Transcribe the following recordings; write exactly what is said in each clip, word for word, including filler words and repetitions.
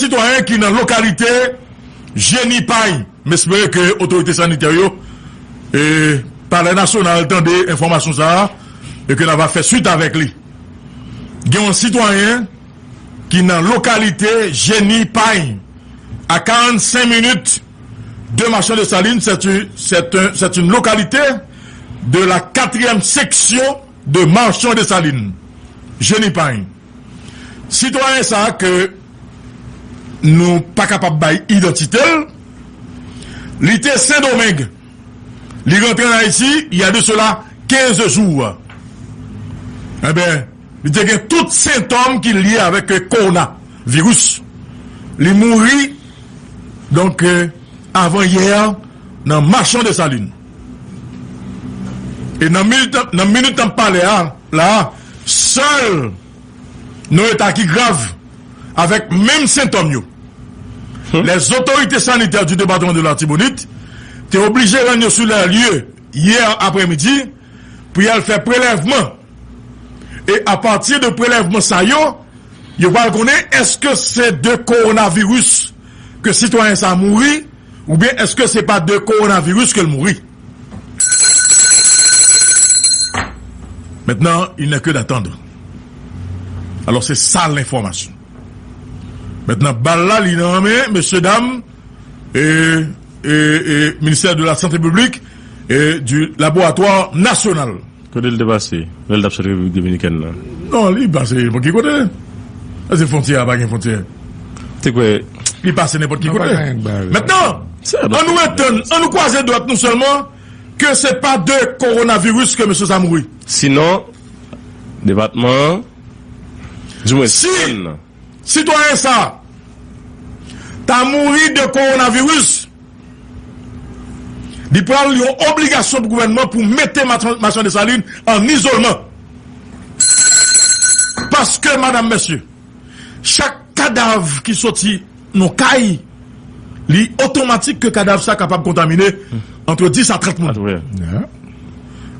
sitwayen ki nan lokalite Jeni Pay. M espere ke otorite sanitè yo, e, Palè Nasyonal tande enfòmasyon sa a e ke n a va fè swit avèk li. Gen yon sitwayen ki nan lokalite Jeni Pay, à quarante-cinq minutes de Marchand Dessalines. C'est une, c'est un, c'est une localité de la quatrième section de Marchand Dessalines. Jeni Pay. Sitwayen sa a ke nou pa kapab bay idantite l, li te Sendomeng. Li rantre an Ayiti, il y a de cela quinze jours. Enben, li te gen tout sentòm ki lye avèk, eh, kowonaviris. Li mouri, donk, eh, avan yè, nan Machan Desalin. E nan minit, nan minit n ap pale a, la, sèl nan yon eta ki grav, avèk menm sentòm yo. Les autorités sanitaires du département de l'Artibonite te oblije rann yo sou lè lye yè aprèmidi pou y al fè prelèvman. E apati de prelèvman sa yo, yo pral konnen èske se de kowonaviris ke sitwayen sa a mouri, oubyen èske se pa de kowonaviris ke l mouri. Maintenant, il n'est que d'attendre. Alors, c'est ça l'information. Maintenant, bal la, li nan men mesye dam, e, e, e, ministè de la Santé Piblik e du Laboratoire National. Kote l te pase lè l t ap sot Repiblik Dominikèn nan? Non, li pase nenpòt ki kote. Èske fwontyè a pa gen fwontyè? Te kwè li pase nenpòt ki kote. Mentnan, an nou etann, an nou kwaze dwèt nou sèlman ke se pa de kowonaviris ke mesye sa mouri. Sinon, depatman an, di mwen, si sitwayen sa ta mouri de kowonaviris, li pral yon obligasyon pou gouvènman pou mete Machan Desalin an izolman. Paske, madam, mesye, chak kadav ki soti nan kay, li otomatik ke kadav sa kapab kontamine antre dis a trant moun.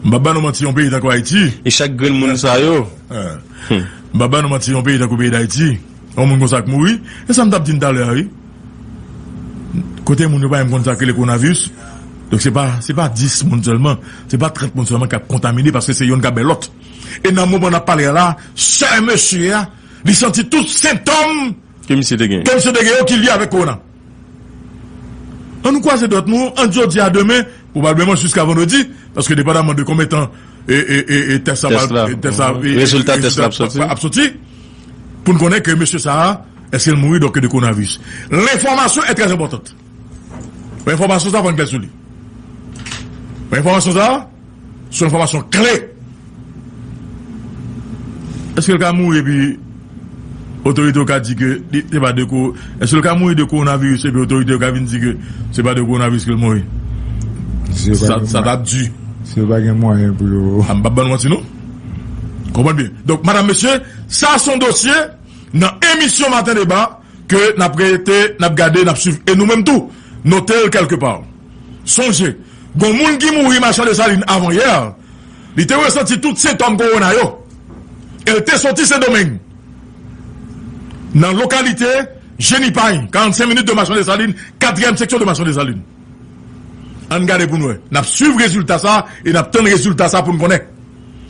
M pa ba nou manti, yon peyi tankou Ayiti. E chak grenn moun sa yo. M pa ba nou manti, yon peyi tankou peyi Dayiti, yon moun konsa k mouri. E sa m t ap di n talè a, wi. Kote moun yo pa menm konn sa k rele kowonaviris. Donk, se pa, se pa dis moun sèlman, se pa trant moun sèlman k ap kontamine, paske se youn k ap bay lòt. E nan moman n ap pale a la, sè mesye a, li santi tout sentòm ke misye te gen, ke misye te gen yo ki lye avèk kowona. An nou kwaze dwèt nou, ant jodi a demen, pwobableman jiska vandredi, paske depandaman de konbyen tan, e, e, e, e tès la, tès la, e, e, rezilta tès la ap soti, pou n konnen ke mesye sa a, èske l mouri donk de kowonaviris. Lenfòmasyon est très importante. Enfòmasyon sa, fò n klè sou li. Enfòmasyon sa, se yon enfòmasyon kle. Èske l ka mouri epi otorite yo ka di ke li, se pa de ko-, èske l ka mouri de kowonaviris epi otorite yo ka vin di ke se pa de kowonaviris ke l mouri? Sa, sa t ap di. Si yo pa gen mwayen pou yo. A, m p ap ban nou manti, non. Konprann byen. Donk, madam, mesye, sa se yon dosye nan emisyon Maten Deba ke n ap rete, n ap gade, n ap swiv. E nou menm tou, note l kèlkepa. Sonje, gon moun ki mouri Machan Desalin avan yè, li te resanti tout sentòm kowona yo. E l te soti Sendomeng. Nan lokalite Jenipay, karannsenk minit de Machan Desalin, katriyèm seksyon de Machan Desalin. Ann gade pou n wè. N ap swiv rezilta sa e n ap tann rezilta sa pou n konnen.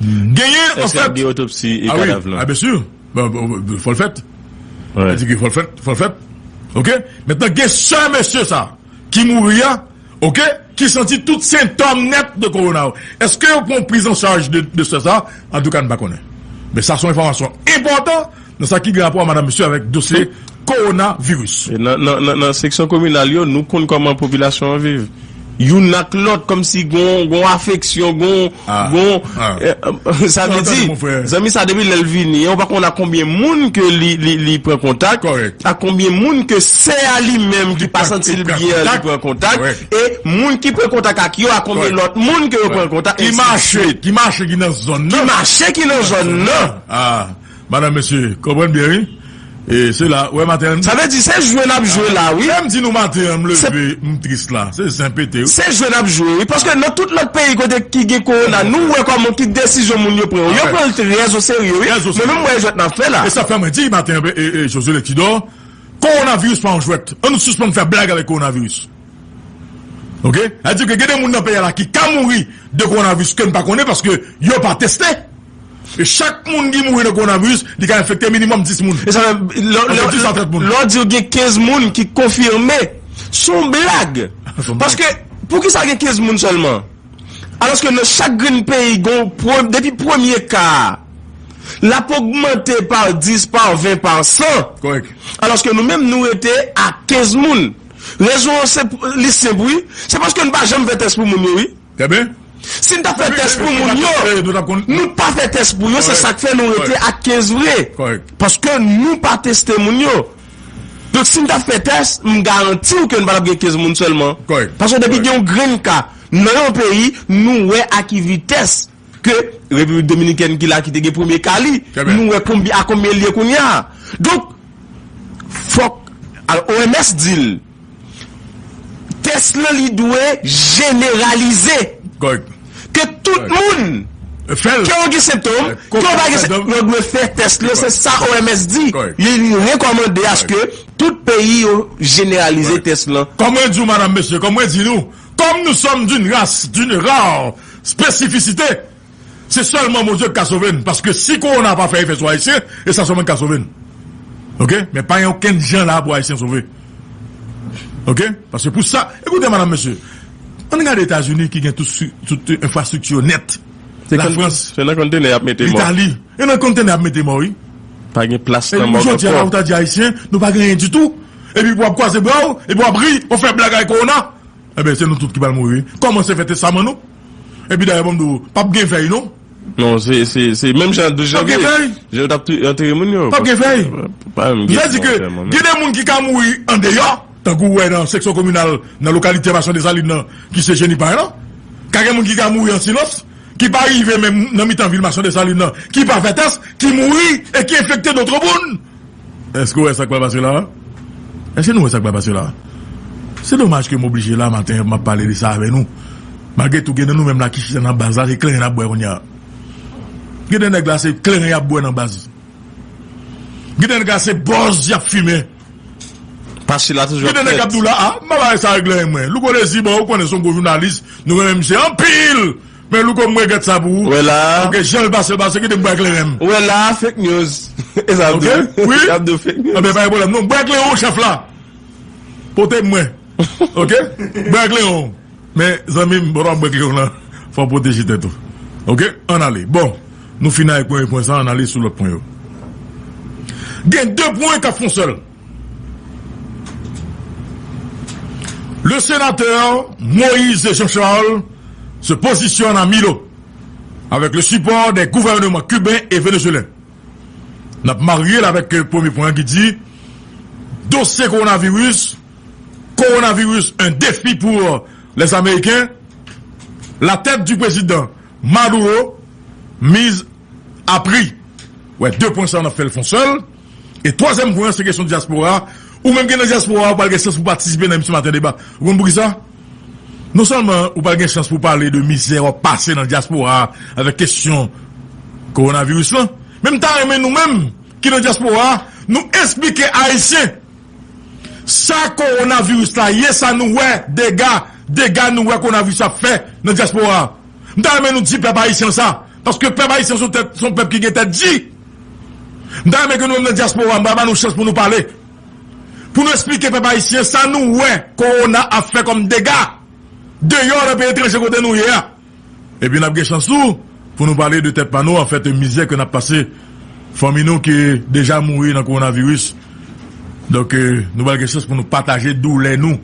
Genyen, anfèt. Èske y ap gen otopsi e kadav lan? A wi, a byen si. Bon, bon, bon, fò l fèt. Li di ke fò l fèt, fò l fèt. Oke? Mentnan, gen sè mesye sa ki mouri a, oke, ki santi tout sentòm nèt de kowona yo. Èske yo pran priz an chaj de, de sè sa? Antouka, n pa konnen. Men sa se yon enfòmasyon enpòtan nan sa ki gen rapò a madam mesye avèk dosye kowonaviris. E nan, nan, nan, nan seksyon kominal yo, nou konn kòman popilasyon an viv. Youn ak lòt, kòmsi gon, gon afeksyon, gon, gon, eh, sa vle di, zanmi sa depi lè l vini, ou pa konn ak konbyen moun ke li, li, li pran kontak, ak konbyen moun ke sè a li menm ki pa santi l byen li pran kontak, e moun ki pran kontak ak yo, ak konbyen lòt moun ke yo pran kontak, ensi de swit. Ki mache, ki mache ki nan zòn nan. Ki mache ki nan zòn nan. Madam, mesye, konprann byen, wi. E se la, wè maten an. Sa vle di, se jwe n ap jwe la, wi. Lè m di nou maten an, m leve, m tris la. Se zen pete, wi. Se jwe n ap jwe, wi. Paske nan tout lòt peyi kote ki gen kowona, nou wè kòman ki desizyon moun yo pran yo. Yo pran l trè o serye, wi. Men menm wè jwèt n ap fè la. E sa fè mwen di maten an, e, e, Josué Letidor, Kowonaviris pa yon jwèt. Ann nou sispann fè blag avèk kowonaviris. Oke? Sa di ke gen de moun nan peyi a la ki ka mouri de kowonaviris ke n pa konnen paske yo pa teste. E chak moun ki mouri de kowonaviris, li ka enfekte minimòm dis moun. E sa, lè, lè, dis a trant moun. Lè w di w gen kenz moun ki konfime, se yon blag. Se yon blag. Paske, poukisa gen kenz moun sèlman? Alòske nan chak grenn peyi, gon pre-, depi premye ka a, l ap ogmante pa dis, pa ven, pa san. Kòrèk. Alòske nou menm, nou rete a kenz moun. Rezon an, se, li senp, wi. Se paske n pa janm fè tès pou moun yo, wi. Trè byen. Si n ta fè tès pou moun yo, nou pa fè tès pou yo, se sa k fè nou rete a kenz vre. Kòrèk. Paske nou pa teste moun yo. Donk, si n ta fè tès, m garanti w ke n pa t ap gen kenz moun sèlman. Kòrèk. Paske depi gen yon grenn ka nan yon peyi, nou wè a ki vitès ke Repiblik Dominikèn ki la, ki te gen premye ka li, nou wè konbi-, a konbyen l ye kounye a. Donk, fòk, al, O M S di l, tès lan li dwe jeneralize. Kòrèk. Ke tout moun ke yo gen senptòm, ke yo pa gen senptòm, yo dwe fè tès lan. Se sa O M S di. Li, li rekòmande aske tout peyi yo jeneralize tès lan. Kòm mwen di w, madanm, mesye, kòm mwen di nou, comme nous sommes d'une race, d'une rare spécificité, se sèlman Bondye ki ka sove n, paske si kowona pa fè efè sou Ayisyen, e sa sèlman ki ka sove n. Oke? Men pa gen okenn jan la pou Ayisyen sove. Oke? Paske pou sa, ekoute, madanm, mesye, ann gade Etazini ki gen tout, tout enfrastrikti yo nèt. Lafrans, se nan kontenè y ap mete mò. Litali, e nan kontenè y ap mete mò, wi. Pa gen plas nan mò ankò. Jodi a la, ou ta di Ayisyen, nou pa gen anyen ditou. Epi w ap kwaze bra w, epi w ap ri, w ap fè blag ak kowona. Enben, se nou tout ki pral mouri, wi. Kòmanse fè testaman nou. Epi dayè, ban m di w, p ap gen vèy, non. Non, se, se, se menm jan douz janvye. P ap gen vèy. Jan yo t ap tou-, antere moun yo. P ap gen vèy. Pa menm gen anterman, menm. Gen de moun ki ka mouri andeyò, tankou w wè nan seksyon kominal, nan lokalite Machan Desalin nan, ki se Jenipay lan. Ka gen moun ki ka mouri an silans, ki pa rive menm nan mitan vil Machan Desalin nan, ki pa fè tès, ki mouri e ki enfekte dòt moun. Èske w wè sa k pral pase la a? Èske nou wè sa k pral pase la a? Se domaj ke m oblije la maten an, m ap pale de sa avè nou. Malgre tou, gen nan nou menm la ki chita nan baz la, se kleren n ap bwè kounye a. Gen de nèg la, se kleren y ap bwè nan baz. Gen de nèg la, se bòz y ap fimen. Gen de nèg k ap di w la, a, m pa bay sa regle mwen. Louko Dezi, bon, ou konnen se yon gwo jounalis, nou renmen misye anpil. Men Louko, m regrèt sa pou ou. Wè la. Paske jan l pase l pase, kite m bwè kleren m. Wè la, fake news. E sa ap di w. Wi. Y ap di w fake news. Anben, pa gen pwoblèm non. Bwè kleren w, chèf la. Pote m mwen. Oke? Bwè kleren w. Men, zanmi m, pandan w ap bwè kleren w lan, fò w pwoteje tèt ou. Oke? Ann ale. Bon, nou fin avèk premye pwen sa, ann ale sou lòt pwen yo. Gen de pwen k ap fè yon sèl. Le sénateur Moïse Jean-Charles se positionne à Milo avec le support des gouvernements cubains et vénézuéliens. N ap marye l avèk, euh, premye pwen an ki di, dosye kowonaviris, coronavirus, un défi pour les Américains, la tête du président Maduro mise a pri. Wè, de pwen sa a, n ap fè l fè yon sèl. E twazyèm pwen an, se kesyon dyaspora a. Ou menm ki nan dyaspora a, ou pral gen chans pou patisipe nan emisyon Maten Deba. Ou konn poukisa? Non sèlman ou pral gen chans pou pale de mizè w ap pase nan dyaspora a avèk kesyon kowonaviris lan, men m ta renmen nou menm ki nan dyaspora a, nou esplike Ayisyen sa kowonaviris la ye, sa nou wè, dega, dega nou wè kowonaviris la ap fè nan dyaspora a. M ta renmen nou di pèp ayisyen sa, paske pèp ayisyen se yon tèt, se yon pèp ki gen tèt di. M ta renmen ke nou menm nan dyaspora, m pral ba nou chans pou nou pale. Pou nou esplike pèp ayisyen sa nou wè kowona ap fè kòm dega deyò nan peyi etranje kote nou ye a. Epi n ap gen chans tou pou nou pale de tèt pa nou, anfèt, mizè ke n ap pase, fanmi nou ki deja mouri nan kowonaviris. Donk, euh, nou pral gen chans pou nou pataje doulè nou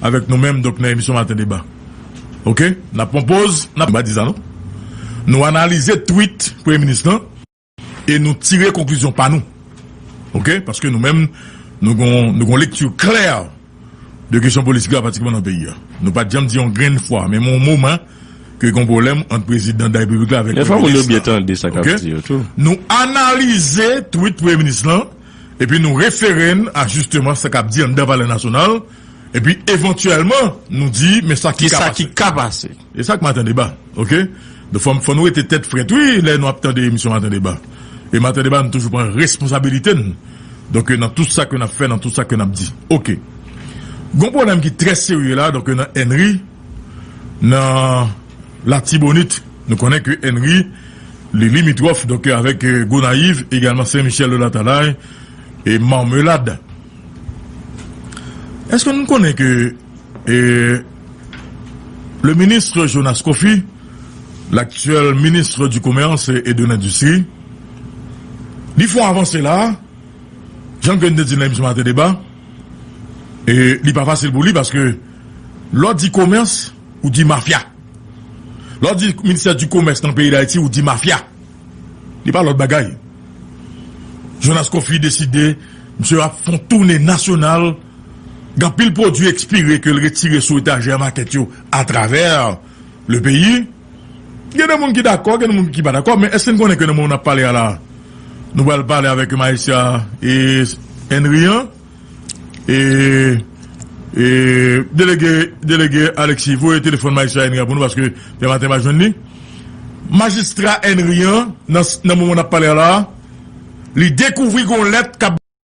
avèk nou menm, donk, nan emisyon Maten Deba. Oke? N ap pran poz, n ap, m pa di sa non. Nou analize tweet Premye Minis lan e nou tire konklizyon pa nou. Oke? Paske nou menm, nou gon, nou gon lekti klè de kesyon politik la, patikilman nan peyi a. Nou pa t janm di yon grenn fwa, men yon moman ke gon pwoblèm ant prezidan de la repiblik la avèk premye minis la. Men fò moun yo byen tande sa k ap di yo tou. Nou analize tweet premye minis lan, epi nou refere n a jisteman sa k ap di anndan palè nasyonal, epi evantyèlman, nou di, men sa ki ka pase. Kisa ki ka pase? E sa k Maten Deba, oke? Donk, fò, fò nou rete tèt frèt, wi, lè nou ap tande emisyon Maten Deba. E Maten Deba, nou toujou pran responsabilite n Donk, nan tout sa ke n ap fè, nan tout sa ke n ap di. Oke. Gon pwoblèm ki trè serye la, donk, nan Henry, nan Latibonit. Nou konnen ke Henry, li limitwòf, donk, avèk, eh, Gonayiv, egalman Sen Michèl de Latalay e Marmelad. Èske nou konnen ke, eh, le ministre Jonas Coffy, l'actuel ministre du Commerce et de l'Industrie, li fè yon avanse la, jan ke n te di nan emisyon Maten Deba, e li pa fasil pou li paske lè w di komès, ou di mafya. Lè w di ministè di komès nan peyi Dayiti, ou di mafya. Li pa lòt bagay. Jonas Coffy deside, misye ap fè yon toune nasyonal, gen anpil pwodui ekspire ke l retire sou etajè makèt yo atravè le peyi. Gen de moun ki dakò, gen de moun ki pa dakò, men èske n konnen ke nan moman n ap pale a la, nou pral pale avèk majistra e Henry an, e, e delege, delege Alexis, voye telefòn majistra Henry an pou nou, paske dematen pa jwenn li. Majistra Henry an, nan, nan moman n ap pale a la, li dekouvri gon lèt k ap